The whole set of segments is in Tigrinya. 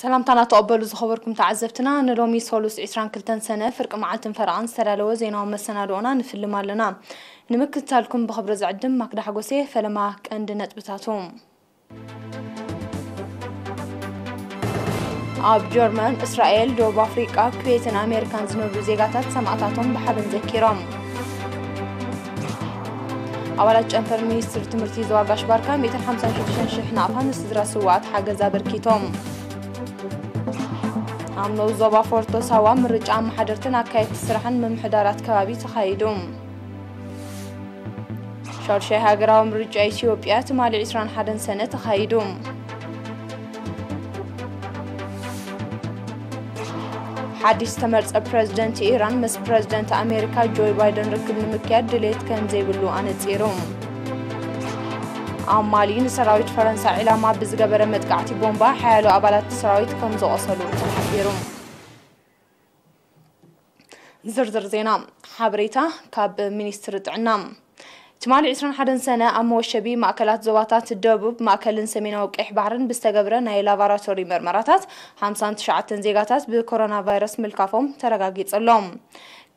ሰላምታና ተቐበሉ ዝኸበርኩም ተዓዘብትና፣ ንሎሚ ሰሉስ ዕስራን ክልተን ሰነ ፍርቂ መዓልትን ፈረቓን ዝተዳለወ ዜናዊ መሰናድኦና ንፍልም ኣለና። ንምክትታልኩም ብኽብሪ ዝዕድም ማክዳ ሓጎሴ። ፈለማ ቀንዲ ነጥብታቱ። ኣብ ጀርመን፣ እስራኤል፣ ደቡብ ኣፍሪቃ፣ ኩዌትን ኣሜሪካን ዝነብሩ ዜጋታት ሰማእታቶም ብሓበን ዘኪሮም። ኣባላት ጨንፈር ሚኒስትሪ ትምህርቲ ዞባ ጋሽ ባርካ ሚእትን ሓምሳን ሽዱሽተን ሽሕ ናቕፋ ንስድራ ስውኣት ሓገዝ ኣበርኪቶም። ኣብ ንኡስ ዞባ ፎርቶ ሳዋ ምርጫ ኣመሓደርትን ኣካየድቲ ስራሕን ምምሕዳራት ከባቢ ተኻይዱ። ሻድሻይ ሃገራዊ ምርጫ ኢትዮጵያ ትማሊ ዕስራን ሓደን ሰነ ተኻይዱ። ሓድሽ ዝተመርጸ ፕረዚደንት ኢራን ምስ ፕረዚደንት ኣሜሪካ ጆይ ባይደን ርክብ ንምክያድ ድሌት ከም ዘይብሉ ኣነጺሩ። ኣብ ማሊ ንሰራዊት ፈረንሳ ዒላማ ብዝገበረ መጥቃዕቲ ቦምባ ሓያሎ ኣባላት ሰራዊት ከም ዝቖሰሉ ተሓቢሩ። ዝርዝር ዜና። ሓበሬታ ካብ ሚኒስትሪ ጥዕና። ትማሊ ዕስራን ሓደን ሰነ ኣብ መወሸቢ ማእከላት ዞባታት ደቡብ፣ ማእከልን ሰሜናዊ ቀይሕ ባሕርን ብዝተገብረ ናይ ላቦራቶሪ መርመራታት ሓምሳን ትሽዓተን ዜጋታት ብኮሮና ቫይረስ ምልካፎም ተረጋጊጹ ኣሎ።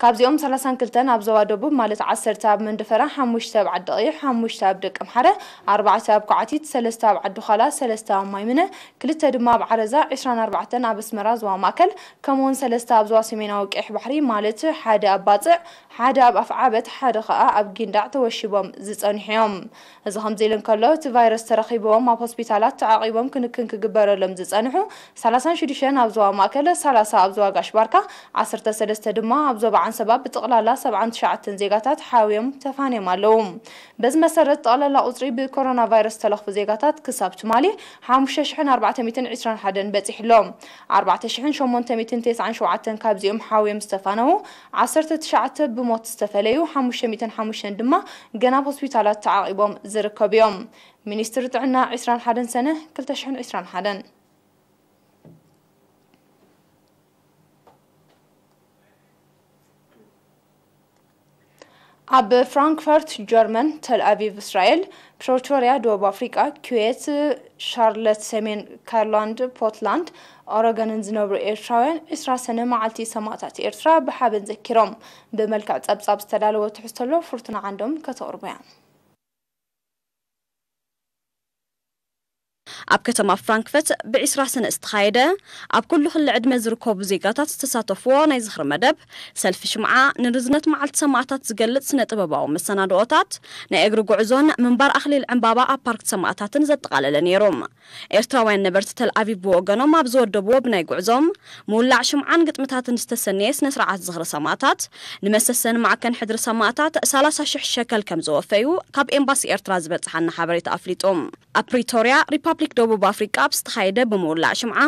ካብዚኦም ሰላሳን ክልተን ኣብ ዞባ ደቡብ፣ ማለት ዓሰርተ ኣብ መንደፈራ፣ ሓሙሽተ ኣብ ዓዲ ቀይሕ፣ ሓሙሽተ ኣብ ደቀምሓረ፣ ኣርባዕተ ኣብ ኳዕቲት፣ ሰለስተ ኣብ ዓዲ ዃላ፣ ሰለስተ ኣብ ማይምነ፣ ክልተ ድማ ኣብ ዓረዛ፣ ዕስራን ኣርባዕተን ኣብ ኣስመራ ዞባ ማእከል፣ ከምኡውን ሰለስተ ኣብ ዞባ ሰሜናዊ ቀይሕ ባሕሪ፣ ማለት ሓደ ኣብ ባጽዕ፣ ሓደ ኣብ ኣፍዓበት፣ ሓደ ኸኣ ኣብ ጊንዳዕ ተወሺቦም ዝጸንሑ እዮም። እዚ ከምዚ ኢሉ እንከሎ፣ እቲ ቫይረስ ተረኺብዎም ኣብ ሆስፒታላት ተዓቒቦም ክንክን ክግበረሎም ዝጸንሑ ሰላሳን ሽዱሽተን ኣብ ዞባ ማእከል፣ ሰላሳ ኣብ ዞባ ጋሽ ባርካ፣ ዓሰርተ ሰለስተ ድማ ኣብ ዞባ ዓንሰባ፣ ብጥቕላላ ሰብዓን ትሽዓተን ዜጋታት ሓውዮም ተፋንዮም ኣለዉ። በዚ መሰረት፣ ጠቕላላ ቁጽሪ ብኮሮና ቫይረስ ዝተለኽፉ ዜጋታት ክሳብ ትማሊ ሓሙሽተ ሽሕን ኣርባዕተ ሚእትን ዕስራን ሓደን በጺሑ ኣሎ። ኣርባዕተ ሽሕን ሸሞንተ ሚእትን ተስዓን ሸውዓተን ካብዚኦም ሓውዮም ዝተፋነዉ፣ ዓሰርተ ትሽዓተ ብሞት ዝተፈለዩ፣ ሓሙሽተ ሚእትን ሓሙሽተን ድማ ገና ኣብ ሆስፒታላት ተዓቒቦም ዝርከቡ እዮም። ሚኒስትሪ ጥዕና ዕስራን ሓደን ሰነ ክልተ ሽሕን ዕስራን ሓደን። ኣብ ፍራንክፈርት ጀርመን፣ ተል ኣቪቭ እስራኤል፣ ፕሪቶርያ ደቡብ ኣፍሪቃ፣ ኩዌት፣ ሻርለት ሰሜን ካሮላይና፣ ፖርትላንድ ኦረገንን ዝነብሩ ኤርትራውያን ዕስራ ሰነ መዓልቲ ሰማእታት ኤርትራ ብሓበን ዘኪሮም። ብመልክዕ ጸብጻብ ዝተዳለወ ትሕዝቶ ኣሎ፣ ፍርቱና ዓንዶም ከተቕርቦ እያ። ኣብ ከተማ ፍራንክፈርት ብዕስራ ሰነ ዝተኻየደ፣ ኣብ ኩሉ ክሊ ዕድመ ዝርከቡ ዜጋታት ዝተሳተፍዎ ናይ ዝኽሪ መደብ፣ ሰልፊ ሽምዓ፣ ንርዝነት መዓልቲ ሰማእታት ዝገልጽ ስነ ጥበባዊ መሰናድኦታት፣ ናይ እግሪ ጉዕዞን ምንባር ኣኽሊል ዕምባባ ኣብ ፓርክ ሰማእታትን ዘጠቓለለ ነይሩ። ኤርትራውያን ነበርቲ ተል ኣቪቭ ብወገኖም ኣብ ዝወደብዎ ብናይ ጉዕዞም ምውላዕ ሽምዓን ግጥምታትን ዝተሰነየ ስነ ስርዓት ዝኽሪ ሰማእታት፣ ንመሰሰኒ ማዕከን ሕድሪ ሰማእታት ሰላሳ ሽሕ ሸከል ከም ዘወፈዩ ካብ ኤምባሲ ኤርትራ ዝበጽሓና ሓበሬታ ኣፍሊጡ። ኣብ ፕሪቶርያ፣ ሪፓብሊክ ደቡብ ኣፍሪቃ ኣብ ዝተኻየደ ብምውላዕ ሽምዓ፣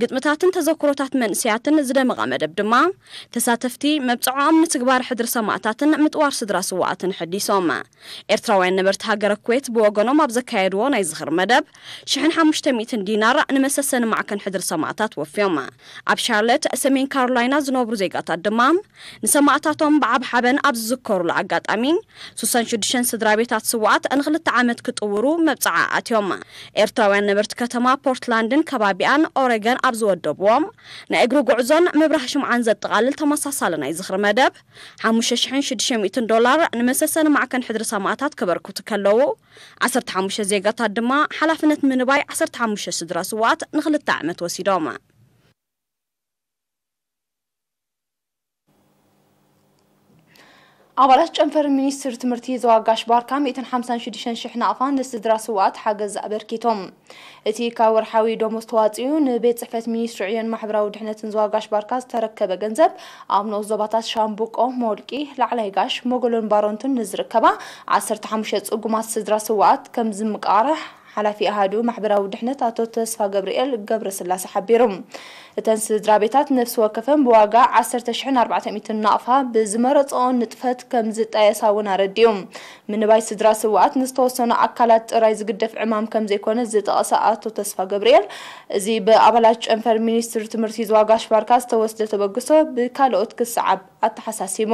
ግጥምታትን ተዘክሮታት መንእሰያትን ዝደመቐ መደብ ድማ፣ ተሳተፍቲ መብጽዓኦም ንትግባር ሕድሪ ሰማእታትን ምጥዋር ስድራ ስውኣትን ሕዲሶም። ኤርትራውያን ነበርቲ ሃገረ ኩዌት ብወገኖም ኣብ ዘካየድዎ ናይ ዝኽሪ መደብ፣ ሽሕን ሓሙሽተ ሚእትን ዲናር ንመሰሰኒ ማዕከን ሕድሪ ሰማእታት ወፍዮም። ኣብ ሻርለት፣ ሰሜን ካሮላይና ዝነብሩ ዜጋታት ድማ፣ ንሰማእታቶም ብዓብ ሓበን ኣብ ዝዝከሩሉ ኣጋጣሚ፣ ስሳን ሽዱሽተን ስድራ ቤታት ስውኣት ንኽልተ ዓመት ክጥውሩ መብጽዓ ኣትዮም። ኤርትራውያን ነበርቲ ከተማ ፖርትላንድን ከባቢኣን ኦሬገን ኣብ ዝወደብዎም ናይ እግሪ ጉዕዞን ምብራህ ሽምዓን ዘጠቓልል ተመሳሳሊ ናይ ዝኽሪ መደብ፣ ሓሙሽተ ሽሕን ሽዱሽተ ሚእትን ዶላር ንመሰሰኒ ማዕከን ሕድሪ ሰማእታት ከበርክቱ ከለዉ፣ ዓሰርተ ሓሙሽተ ዜጋታት ድማ ሓላፍነት ምንባይ ዓሰርተ ሓሙሽተ ስድራ ስውኣት ንኽልተ ዓመት ወሲዶም። ኣባላት ጨንፈር ሚኒስትሪ ትምህርቲ ዞባ ጋሽ ባርካ ሚእትን ሓምሳን ሽዱሽተን ሽሕ ናቕፋ ንስድራ ስውኣት ሓገዝ ኣበርኪቶም። እቲ ካብ ወርሓዊ ደሞዝ ተዋጺኡ ንቤት ጽሕፈት ሚኒስትሪ ዕዮን ማሕበራዊ ድሕነትን ዞባ ጋሽ ባርካ ዝተረከበ ገንዘብ፣ ኣብ ንኡስ ዞባታት ሻምብቆ፣ ሞልቂ፣ ላዕላይ ጋሽ፣ ሞጎሎን ባረንቱን ንዝርከባ ዓሰርተ ሓሙሽተ ጽጉማት ስድራ ስውኣት ከም ዝምቃራሕ ሓላፊ ኣሃዱ ማሕበራዊ ድሕነት ኣቶ ተስፋ ገብርኤል ገብረስላሴ ሓቢሩ። እተን ስድራ ቤታት ነፍሲ ወከፈን ብዋጋ ዓሰርተ ሽሕን ኣርባዕተ ሚእትን ናቕፋ ብዝመረጽኦ ንጥፈት ከም ዝጣየሳ እውን ኣረዲኡ። ምንባይ ስድራ ስውኣት ንዝተወሰኑ ኣካላት ጥራይ ዝግደፍ ዕማም ከም ዘይኮነ ዝጠቐሰ ኣቶ ተስፋ ገብርኤል፣ እዚ ብኣባላት ጨንፈር ሚኒስትሪ ትምህርቲ ዞባ ጋሽ ባርካ ዝተወስደ ተበግሶ ብካልኦት ክሰዓብ ኣተሓሳሲቡ።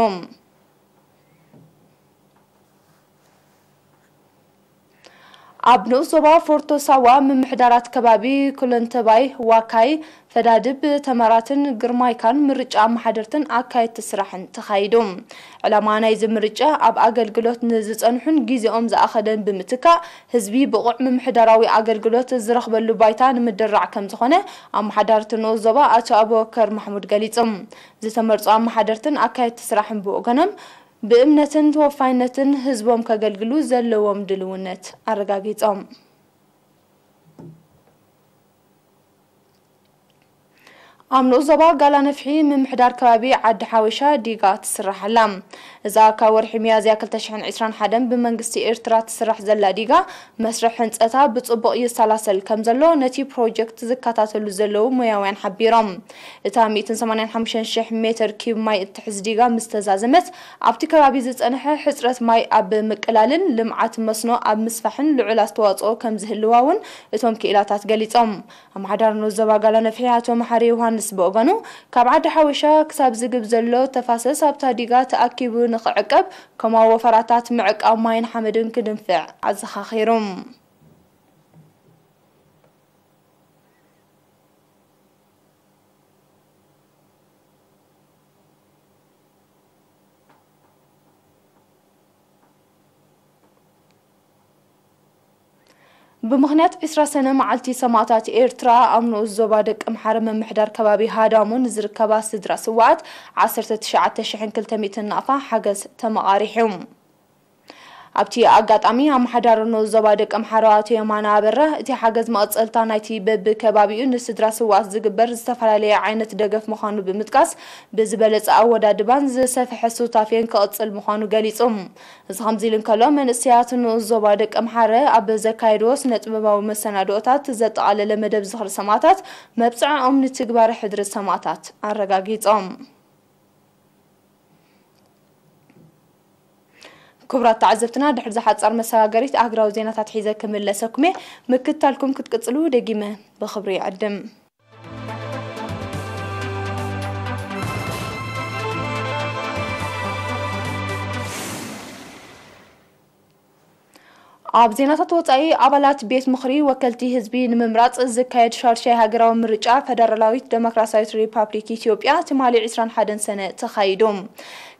ኣብ ንኡስ ዞባ ፎርቶ ሳዋ ምምሕዳራት ከባቢ ኩለንተባይ፣ ዋካይ፣ ፈዳድብ፣ ተመራትን ግርማይካን ምርጫ ኣመሓደርትን ኣካየድቲ ስራሕን ተኻይዱ። ዕላማ ናይዚ ምርጫ ኣብ ኣገልግሎት ንዝጸንሑን ግዜኦም ዝኣኸደን ብምትካእ ህዝቢ ብቑዕ ምምሕዳራዊ ኣገልግሎት ዝረኽበሉ ባይታ ንምድራዕ ከም ዝኾነ ኣመሓዳርቲ ንኡስ ዞባ ኣቶ ኣቡበከር ማሕሙድ ገሊጾም። ዝተመርጹ ኣመሓደርትን ኣካየድቲ ስራሕን ብወገኖም ብእምነትን ተወፋይነትን ህዝቦም ከገልግሉ ዘለዎም ድልውነት ኣረጋጊጾም። ኣብ ንኡስ ዞባ ጋላ ነፍሒ ምምሕዳር ከባቢ ዓዲ ሓወሻ ዲጋ ትስራሕ ኣላ። እዛ ካብ ወርሒ ሚያዝያ ክልተ ሽሕን ዕስራን ሓደን ብመንግስቲ ኤርትራ ትስራሕ ዘላ ዲጋ መስርሕ ህንጸታ ብጽቡቕ ይሰላሰል ከም ዘሎ ነቲ ፕሮጀክት ዝከታተሉ ዘለዉ ሞያውያን ሓቢሮም። እታ ሚእትን ሰማንያን ሓሙሽተን ሽሕ ሜትር ኪዩብ ማይ እትሕዝ ዲጋ ምስ ተዛዘመት ኣብቲ ከባቢ ዝጸንሐ ሕጽረት ማይ ኣብ ምቅላልን ልምዓት መስኖ ኣብ ምስፋሕን ልዑል ኣስተዋጽኦ ከም ዝህልዋ እውን እቶም ክኢላታት ገሊጾም። ኣመሓዳሪ ንኡስ ዞባ ጋላ ነፍሒ ኣቶ መሓሪ ዮሃንስ ብወገኑ፣ ካብ ዓዲ ሓወሻ ክሳብ ዝግብ ዘሎ ተፋሰስ ኣብታ ዲጋ ተኣኪቡ ንኽዕቀብ፣ ከምኡ ወፈራታት ምዕቃብ ማይን ሓመድን ክድንፍዕ ኣዘኻኺሩ። ብምኽንያት ዕስራ ሰነ መዓልቲ ሰማእታት ኤርትራ፣ ኣብ ንኡስ ዞባ ደቂ ኣምሓረ ምምሕዳር ከባቢ ሃዳሞ ንዝርከባ ስድራ ስውኣት ዓሰርተ ትሽዓተ ሽሕን ክልተ ሚእትን ናቕፋ ሓገዝ ተመቓሪሑ። ኣብቲ ኣጋጣሚ፣ ኣመሓዳሪ ንኡስ ዞባ ደቂ ኣምሓረ ኣቶ የማነ ኣበራ፣ እቲ ሓገዝ መቐጸልታ ናይቲ በብከባቢኡ ንስድራ ስውኣት ዝግበር ዝተፈላለየ ዓይነት ደገፍ ምዃኑ ብምጥቃስ፣ ብዝበለጸ ኣወዳድባን ዝሰፍሐ ሱታፌን ክቕጽል ምዃኑ ገሊጹ። እዚ ከምዚ ኢሉ እንከሎ፣ መንእሰያት ንኡስ ዞባ ደቂ ኣምሓረ ኣብ ዘካየድዎ ስነ-ጥበባዊ መሰናድኦታት ዘጠቓለለ መደብ ዝኽሪ ሰማእታት፣ መብጽዓኦም ንትግባረ ሕድሪ ሰማእታት ኣረጋጊጾም። ክቡራት ተዓዘብትና፣ ድሕሪ እዛ ሓጻር መሰጋገሪት ኣህጉራዊ ዜናታት ሒዘ ክምለሰኩም እየ። ምክትታልኩም ክትቅጽሉ ደጊመ ብኽብሪ ይዕድም። ኣብ ዜናታት ወጻኢ፣ ኣባላት ቤት ምኽሪ ወከልቲ ህዝቢ ንምምራጽ ዝካየድ ሻድሻይ ሃገራዊ ምርጫ ፈደራላዊት ደሞክራሲያዊት ሪፓብሊክ ኢትዮጵያ ትማሊ ዕስራን ሓደን ሰነ ተኻይዱ።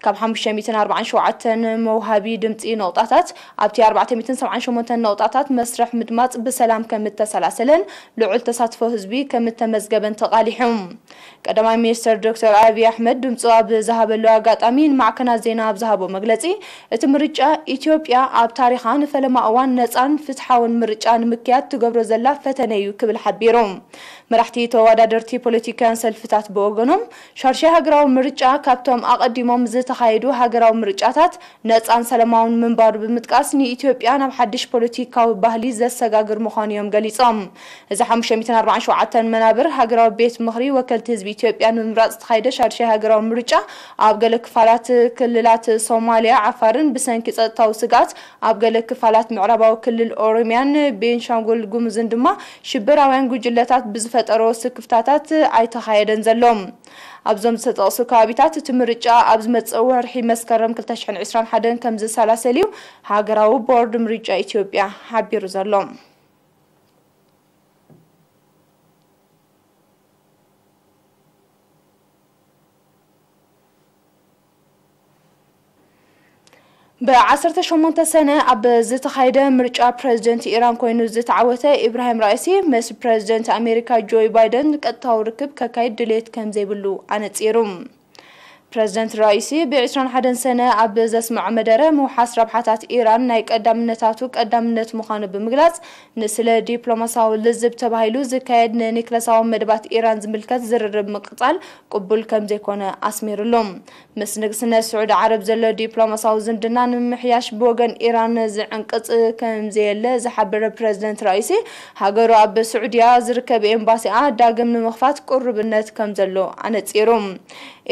ካብ ሓሙሽተ ሚእትን ኣርባዓን ሸውዓተን መውሃቢ ድምጺ ነቑጣታት፣ ኣብቲ ኣርባዕተ ሚእትን ሰብዓን ሸሞንተን ነቑጣታት መስርሕ ምድማጽ ብሰላም ከም እተሰላሰለን ልዑል ተሳትፎ ህዝቢ ከም እተመዝገበን ተቓሊሑ። ቀዳማይ ሚኒስትር ዶክተር ኣብይ ኣሕመድ ድምጹ ኣብ ዝሃበሉ ኣጋጣሚ ንማዕከናት ዜና ኣብ ዝሃቦ መግለጺ፣ እቲ ምርጫ ኢትዮጵያ ኣብ ታሪኻ ንፈለማ እዋን ነጻን ፍትሓውን ምርጫ ንምክያድ ትገብሮ ዘላ ፈተነ እዩ ክብል ሓቢሩ። መራሕቲ ተወዳደርቲ ፖለቲካውያን ሰልፍታት ብወገኖም፣ ሻድሻይ ሃገራዊ ምርጫ ካብቶም ኣቐዲሞም ዝተኻየዱ ሃገራዊ ምርጫታት ነጻን ሰላማውን ምንባሩ ብምጥቃስ፣ ንኢትዮጵያ ናብ ሓድሽ ፖለቲካዊ ባህሊ ዘሰጋግር ምዃኑ እዮም ገሊጾም። እዚ ሓሙሽተ ሚእትን ኣርባዓን ሸውዓተን መናብር ሃገራዊ ቤት ምኽሪ ወከልቲ ህዝቢ ኢትዮጵያ ንምምራጽ ዝተኻየደ ሻድሻይ ሃገራዊ ምርጫ፣ ኣብ ገለ ክፋላት ክልላት ሶማልያ፣ ዓፋርን ብሰንኪ ጸጥታዊ ስግኣት ኣብ ገለ ክፋላት ምዕራባዊ ክልል ኦሮሚያን ቤንሻንጉል ጉሙዝን ድማ ሽበራውያን ጉጅለታት ብዝፈጠሮ ስክፍታታት ኣይተኻየደን ዘሎ። ኣብዞም ዝተጠቕሱ ከባቢታት እቲ ምርጫ ኣብ ዝመጽእ ወርሒ መስከረም ክልተ ሽሕን ዕስራን ሓደን ከም ዝሰላሰል እዩ ሃገራዊ ቦርድ ምርጫ ኢትዮጵያ ሓቢሩ ዘሎ። ብዓሰርተ ሸሞንተ ሰነ ኣብ ዝተኻየደ ምርጫ ፕረዚደንት ኢራን ኮይኑ ዝተዓወተ ኢብራሂም ራኢሲ፣ ምስ ፕረዚደንት ኣሜሪካ ጆይ ባይደን ቀጥታዊ ርክብ ከካይድ ድሌት ከም ዘይብሉ ኣነጺሩ። ፕረዚደንት ራኢሲ፣ ብ ዕስራን ሓደን ሰነ ኣብ ዘስምዖ መደረ፣ ምውሓስ ረብሓታት ኢራን ናይ ቀዳምነታቱ ቀዳምነት ምዃኑ ብምግላጽ፣ ንስለ ዲፕሎማሳዊ ልዝብ ተባሂሉ ዝካየድ ንኒክለሳዊ መደባት ኢራን ዝምልከት ዝርርብ ምቅጻል ቅቡል ከም ዘይኮነ ኣስሚርሉ። ምስ ንግስነት ስዑዲ ዓረብ ዘሎ ዲፕሎማሳዊ ዝምድና ንምምሕያሽ ብወገን ኢራን ዝዕንቅጽ ከም ዘየለ ዝሓበረ ፕረዚደንት ራኢሲ፣ ሃገሩ ኣብ ስዑድያ ዝርከብ ኤምባሲኣ ዳግም ንምኽፋት ቅሩብነት ከም ዘሎ ኣነጺሩ።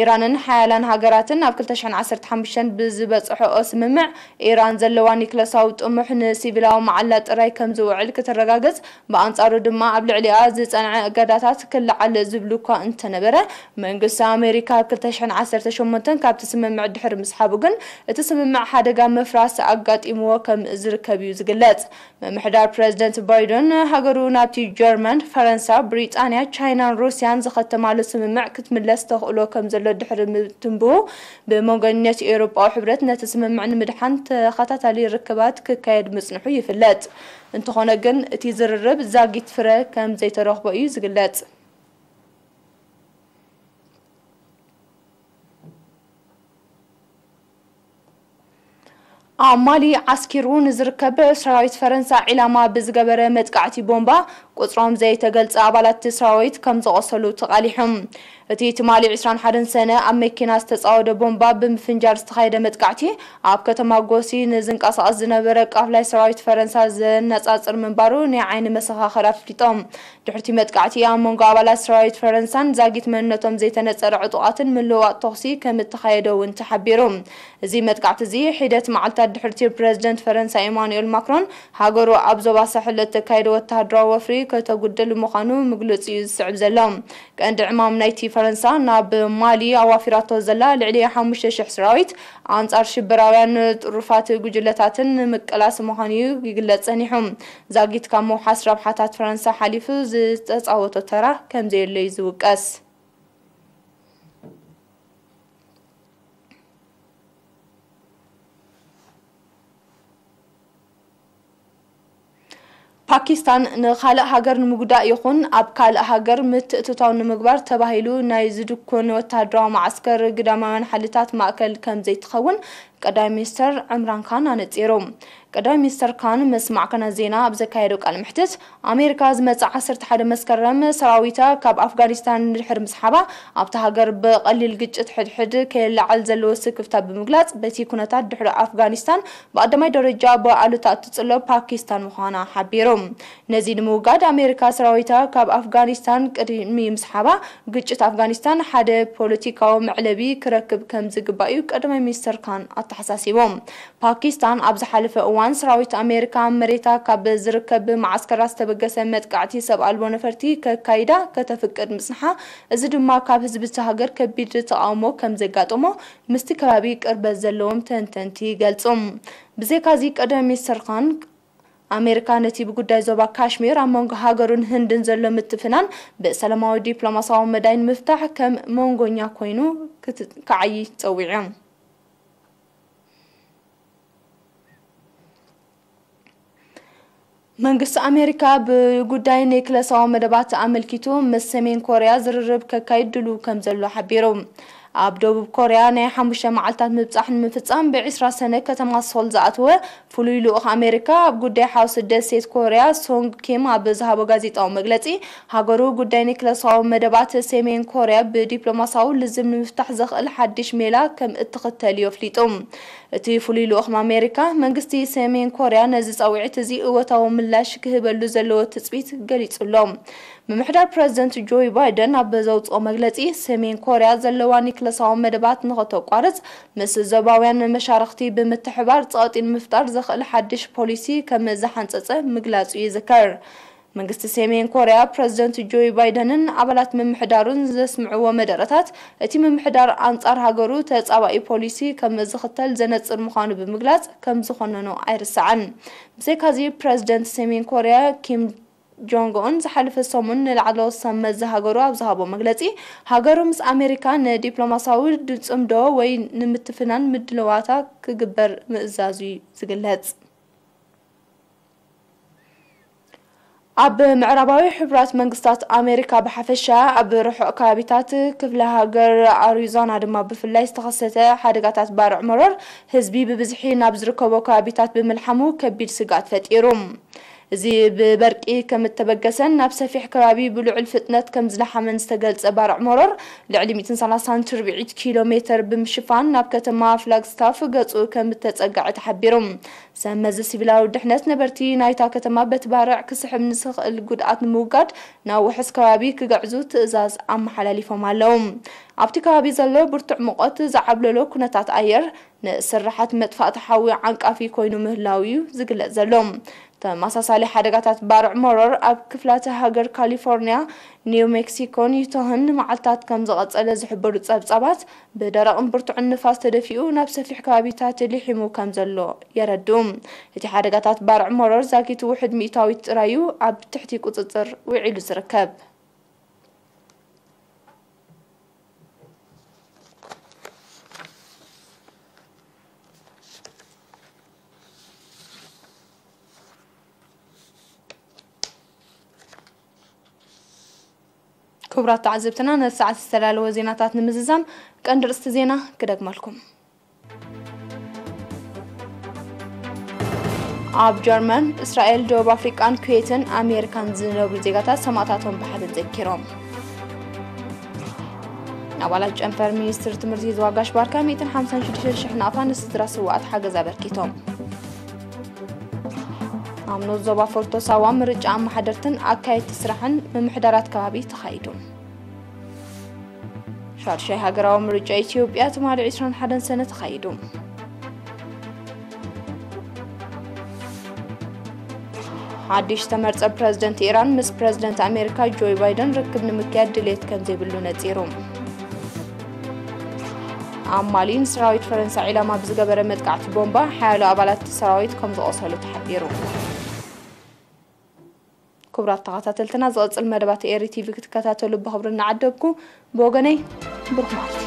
ኢራንን ሓያላ እተን ሃገራትን ኣብ ክልተ ሽሕን ዓሰርተ ሓሙሽተን ብዝበጽሐኦ ስምምዕ፣ ኢራን ዘለዋ ኒክለሳዊ ጥሙሕ ንሲቪላዊ መዓላ ጥራይ ከም ዝውዕል ክትረጋገጽ፣ ብኣንጻሩ ድማ ኣብ ልዕሊኣ ዝጸንዐ እገዳታት ክለዓል ዝብሉ እኳ እንተነበረ፣ መንግስቲ ኣሜሪካ ኣብ ክልተ ሽሕን ዓሰርተ ሸሞንተን ካብቲ ስምምዕ ድሕሪ ምስሓቡ ግን፣ እቲ ስምምዕ ሓደጋ ምፍራስ ኣጋጢምዎ ከም ዝርከብ እዩ ዝግለጽ። ምምሕዳር ፕረዚደንት ባይደን፣ ሃገሩ ናብቲ ጀርመን፣ ፈረንሳ፣ ብሪጣንያ፣ ቻይናን ሩስያን ዝኸተማሉ ስምምዕ ክትምለስ ተኽእሎ ከም ዘሎ ድሕሪ ምትንብሁ፣ ብመንጎ ኔቶ፣ ኤውሮጳዊ ሕብረት ነቲ ስምምዕ ንምድሓን ተኸታታሊ ርክባት ክካየድ ምጽንሑ ይፍለጥ። እንተኾነ ግን፣ እቲ ዝርርብ ዛጊት ፍረ ከም ዘይተረኽቦ እዩ ዝግለጽ። ኣብ ማሊ ዓስኪሩ ንዝርከብ ሰራዊት ፈረንሳ ዒላማ ብዝገበረ መጥቃዕቲ ቦምባ፣ ቁጽሮም ዘይተገልጸ ኣባላት እቲ ሰራዊት ከም ዝቖሰሉ ተቓሊሑ። እቲ ትማሊ ዕስራን ሓደን ሰነ ኣብ መኪና ዝተጻወደ ቦምባ ብምፍንጃር ዝተኻየደ መጥቃዕቲ፣ ኣብ ከተማ ጎሲ ንዝንቀሳቐስ ዝነበረ ቃፍላይ ሰራዊት ፈረንሳ ዘነጻጽር ምንባሩ ናይ ዓይኒ መሰኻኽር ኣፍሊጦም። ድሕርቲ መጥቃዕቲ፣ ኣብ መንጎ ኣባላት ሰራዊት ፈረንሳን ዛጊት መንነቶም ዘይተነጸረ ዕጡቓትን ምልውዋጥ ተኹሲ ከም እተኻየደ እውን ተሓቢሩ። እዚ መጥቃዕቲ እዚ፣ ሒደት መዓልታት ድሕርቲ ፕረዚደንት ፈረንሳ ኤማኑኤል ማክሮን፣ ሃገሩ ኣብ ዞባ ሳሕል እተካየደ ወተሃደራዊ ወፍሪ ከተጉድል ምዃኑ ምግልጹ እዩ ዝስዕብ ዘሎ። ቀንዲ ዕማም ናይቲ ፈረንሳ ናብ ማሊ ኣዋፊራቶ ዘላ ልዕሊ ሓሙሽተ ሽሕ ሰራዊት፣ ኣንጻር ሽበራውያን ጥሩፋት ጉጅለታትን ንምቅላስ ምዃኑ እዩ ይግለጽ ጸኒሑ። ዛጊት ካብ ምውሓስ ረብሓታት ፈረንሳ ሓሊፉ ዝተጻወቶ ተራ ከም ዘየሎ እዩ ዝውቀስ። ፓኪስታን፣ ንኻልእ ሃገር ንምጉዳእ ይኹን ኣብ ካልእ ሃገር ምትእትታው ንምግባር ተባሂሉ ናይ ዝድኮን ወተሃደራዊ መዓስከር ግዳማውያን ሓይልታት ማእከል ከም ዘይትኸውን ቀዳማይ ሚኒስተር ዕምራን ካን ኣነጺሩ። ቀዳማይ ሚኒስተር ካን ምስ ማዕከናት ዜና ኣብ ዘካየዶ ቃለ መሕትት፣ ኣሜሪካ ዝመጽእ ዓሰርተ ሓደ መስከረም ሰራዊታ ካብ ኣፍጋኒስታን ድሕሪ ምስሓባ፣ ኣብታ ሃገር ብቐሊል ግጭት ሕድሕድ ከየለዓዕል ዘለዎ ስክፍታ ብምግላጽ፣ በቲ ኩነታት ድሕሪ ኣፍጋኒስታን ብቐዳማይ ደረጃ ብኣሉታ እትጽሎ ፓኪስታን ምዃና ሓቢሩ። ነዚ ንምውጋድ ኣሜሪካ ሰራዊታ ካብ ኣፍጋኒስታን ቅድሚ ምስሓባ፣ ግጭት ኣፍጋኒስታን ሓደ ፖለቲካዊ መዕለቢ ክረክብ ከም ዝግባእ እዩ ቀዳማይ ሚኒስተር ካን ኣተሓሳሲቦም። ፓኪስታን ኣብ ዝሓለፈ እዋን ሰራዊት ኣሜሪካ ኣብ መሬታ ካብ ዝርከብ መዓስከራት ዝተበገሰ መጥቃዕቲ ሰብ ኣልቦ ነፈርቲ ከካይዳ ከተፍቅድ ምጽንሓ፣ እዚ ድማ ካብ ህዝቢ እቲ ሃገር ከቢድ ተቓውሞ ከም ዘጋጠሞ ምስቲ ከባቢ ቅርበት ዘለዎም ተንተንቲ ይገልጹ። ብዘይካዚ፣ ቀዳማይ ሚኒስተር ካን፣ ኣሜሪካ ነቲ ብጉዳይ ዞባ ካሽሚር ኣብ መንጎ ሃገሩን ህንድን ዘሎ ምትፍናን ብሰላማዊ ዲፕሎማሲያዊ መዳይ ንምፍታሕ ከም መንጎኛ ኮይኑ ክዓዪ ጸዊዑ። መንግስቲ ኣሜሪካ ብጉዳይ ኒክለሳዊ መደባት ኣመልኪቱ ምስ ሰሜን ኮርያ ዝርርብ ከካይድ ድሉው ከም ዘሎ ሓቢሩ። ኣብ ደቡብ ኮርያ ናይ ሓሙሽተ መዓልታት ምብጻሕ ንምፍጻም ብ ዕስራ ሰነ ከተማ ሶል ዝኣተወ ፍሉይ ልኡኽ ኣሜሪካ ኣብ ጉዳይ ሓውሲ ደሴት ኮርያ ሶንግ ኪም ኣብ ዝሃቦ ጋዜጣዊ መግለጺ፣ ሃገሩ ጉዳይ ኒክለሳዊ መደባት ሰሜን ኮርያ ብዲፕሎማሲያዊ ልዝብ ንምፍታሕ ዘኽእል ሓድሽ ሜላ ከም እትኽተል እዩ ኣፍሊጡ። እቲ ፍሉይ ልኡኽ ኣሜሪካ፣ መንግስቲ ሰሜን ኮርያ ነዚ ጻውዒት እዚ እወታዊ ምላሽ ክህበሉ ዘለዎ ትጽቢት ገሊጹ ኣሎ። ምምሕዳር ፕረዚደንት ጆይ ባይደን ኣብ ዘውጽኦ መግለጺ፣ ሰሜን ኮርያ ዘለዋ ኒክለሳዊ መደባት ንኸተቋርጽ፣ ምስ ዞባውያን መሻርኽቲ ብምትሕባር ጸቕጢ ንምፍጣር ዘኽእል ሓድሽ ፖሊሲ ከም ዝሓንጸጸ ምግላጹ ይዝከር። መንግስቲ ሰሜን ኮርያ፣ ፕረዚደንት ጆይ ባይደንን ኣባላት ምምሕዳሩን ዘስምዕዎ መደረታት፣ እቲ ምምሕዳር ኣንጻር ሃገሩ ተጻባኢ ፖሊሲ ከም ዝኽተል ዘነጽር ምዃኑ ብምግላጽ ከም ዝኾነኖ ኣይርሳዕን። ብዘይካዚ፣ ፕረዚደንት ሰሜን ኮርያ ኪም ጆንግ ኡን ዝሓለፈ ሰሙን ንላዕለዎት ሰብ መዚ ሃገሩ ኣብ ዝሃቦ መግለጺ፣ ሃገሩ ምስ ኣሜሪካ ንዲፕሎማሲያዊ ጽምዶ ወይ ንምትፍናን ምድልዋታ ክግበር ምእዛዙ እዩ ዝግለጽ። ኣብ ምዕራባዊ ሕቡራት መንግስታት ኣሜሪካ ብሓፈሻ፣ ኣብ ርሑቕ ከባቢታት ክፍለ ሃገር ኣሪዞና ድማ ብፍላይ ዝተኸሰተ ሓደጋታት ባርዕ መሮር፣ ህዝቢ ብብዝሒ ናብ ዝርከቦ ከባቢታት ብምልሓሙ ከቢድ ስግኣት ፈጢሩ። እዚ ብበርቂ ከም እተበገሰን ናብ ሰፊሕ ከባቢ ብልዑል ፍጥነት ከም ዝለሓመን ዝተገልጸ ባርዕ መሮር፣ ልዕሊ ሚእትን ሰላሳን ትርብዒት ኪሎ ሜተር ብምሽፋን ናብ ከተማ ፍላግስታፍ ገጹ ከም እተጸግዐ ተሓቢሩ። ሰብ መዚ ሲቪላዊ ድሕነት ነበርቲ ናይታ ከተማ በቲ ባርዕ ክስሕብ ንዝኽእል ጉድኣት ንምውጋድ ናብ ውሑስ ከባቢ ክግዕዙ ትእዛዝ ኣመሓላሊፎም ኣለዉ። ኣብቲ ከባቢ ዘሎ ብርቱዕ ሙቐት ዝዓብለሎ ኩነታት ኣየር፣ ንስርሓት መጥፋእቲ ሓዊ ዓንቃፊ ኮይኑ ምህላው እዩ ዝግለጽ ዘሎ። ተመሳሳሊ ሓደጋታት ባርዕ መሮር ኣብ ክፍላተ ሃገር ካሊፎርኒያ፣ ኒው ሜክሲኮን ዩታህን ንመዓልታት ከም ዝቐጸለ ዝሕብሩ ጸብጻባት፣ ብደረቕን ብርቱዕን ንፋስ ተደፊኡ ናብ ሰፊሕ ከባቢታት ሊሒሙ ከም ዘሎ የረድኡ። እቲ ሓደጋታት ባርዕ መሮር ዛጊት ውሑድ ሚእታዊት ጥራይ እዩ ኣብ ትሕቲ ቁጽጽር ውዒሉ ዝርከብ። ክቡራት ተዓዘብትና፣ ነቲ ሰዓት ዝተዳለወ ዜናታት ንምዝዛም ቀንዲ ርእስቲ ዜና ክደግመልኩም። ኣብ ጀርመን፣ እስራኤል፣ ደቡብ ኣፍሪቃን ኩዌትን ኣሜሪካን ዝነብሩ ዜጋታት ሰማእታቶም ብሓዘን ዘኪሮም። ኣባላት ጨንፈር ሚኒስትሪ ትምህርቲ ዞባ ጋሽ ባርካ ሚእትን ሓምሳን ሽዱሽተ ሽሕ ናቕፋ ንስድራ ስውኣት ሓገዝ ኣበርኪቶም። ኣብ ኖት ዞባ ፎርቶ ሳዋ ምርጫ ኣመሓደርትን ኣካየድቲ ስራሕን ምምሕዳራት ከባቢ ተኻይዱ። ሻድሻይ ሃገራዊ ምርጫ ኢትዮጵያ ትማሊ ዕስራን ሓደን ሰነ ተኻይዱ። ሓድሽ ዝተመርጸ ፕረዚደንት ኢራን ምስ ፕረዚደንት ኣሜሪካ ጆይ ባይደን ርክብ ንምክያድ ድሌት ከም ዘይብሉ ነጺሩ። ኣብ ማሊ ንሰራዊት ፈረንሳ ዒላማ ብዝገበረ መጥቃዕቲ ቦምባ ሓያሎ ኣባላት ሰራዊት ከም ዝቖሰሉ ተሓቢሩ። ክቡራት ተኸታተልትና፣ ዝቕጽል መደባት ኤሪ ቲቪ ክትከታተሉ ብኽብሪ እናዓደግኩ፣ ብወገነይ ብሩኽ መዓልቲ።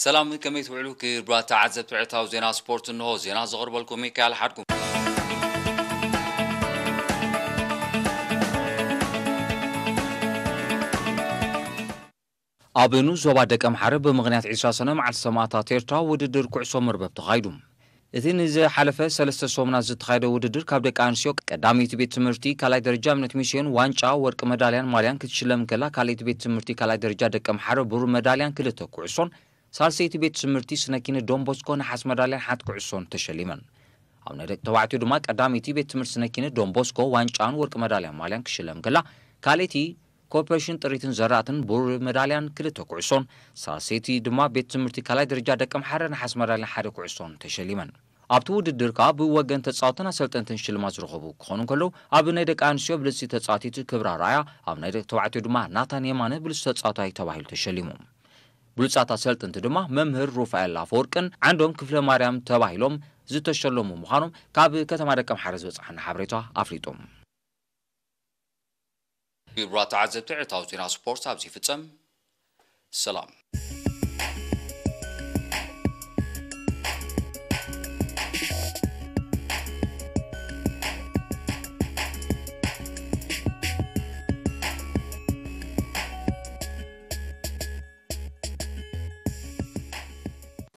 ሰላም፣ ከመይ ትውዕሉ ክቡራት ተዓዘብቲ ዕለታዊ ዜና ስፖርት? እንሆ ዜና ዘቕርበልኩም ሚካኤል ሓድጉ። ኣብ ንኡስ ዞባ ደቀምሓረ ብምኽንያት ዕስራ ሰነ መዓልቲ ሰማእታት ኤርትራ ውድድር ኩዕሶ መርበብ ተኻይዱ። እቲ ንዝሓለፈ ሰለስተ ሰሙናት ዝተኻየደ ውድድር ካብ ደቂ ኣንስትዮ ቀዳመይቲ ቤት ትምህርቲ ካልኣይ ደረጃ እምነት ሚስዮን ዋንጫ፣ ወርቂ መዳልያን ማልያን ክትሽለም ከላ፣ ካልኣይቲ ቤት ትምህርቲ ካልኣይ ደረጃ ደቀምሓረ ብሩር መዳልያን ክልተ ኩዕሶን፣ ሳልሰይቲ ቤት ትምህርቲ ስነኪነ ዶንቦስኮ ነሓስ መዳልያን ሓንቲ ኩዕሶን ተሸሊመን። ኣብ ናይ ደቂ ተባዕትዮ ድማ ቀዳመይቲ ቤት ትምህርቲ ስነኪነ ዶንቦስኮ ዋንጫን ወርቂ መዳልያን ማልያን ክሽለም ከላ፣ ካልኣይቲ ኮርፖሬሽን ጥሪትን ዘራእትን ብሩር መዳልያን ክልተ ኩዕሶን፣ ሳልሰይቲ ድማ ቤት ትምህርቲ ካልኣይ ደረጃ ደቀምሓረ ነሓስ መዳልያን ሓደ ኩዕሶን ተሸሊመን። ኣብቲ ውድድር ከኣ ብወገን ተጻወትን ኣሰልጠንትን ሽልማት ዝረኸቡ ክኾኑ እንከለዉ፣ ኣብ ናይ ደቂ ኣንስትዮ ብልጽቲ ተጻዋቲት ክብራ ራያ፣ ኣብ ናይ ደቂ ተባዕትዮ ድማ ናታን የማነ ብልጽቲ ተጻዋታይ ተባሂሉ ተሸሊሙ። ብሉጻት ኣሰልጠንቲ ድማ መምህር ሩፋኤል ኣፈወርቅን ዓንዶም ክፍለ ማርያም ተባሂሎም ዝተሸለሙ ምዃኖም ካብ ከተማ ደቀምሓረ ዝበጽሓና ሓበሬታ ኣፍሊጡ። ክቡራት ተዓዘብቲ፣ ዕለታዊ ዜና ስፖርት ኣብዚ ይፍጸም። ሰላም።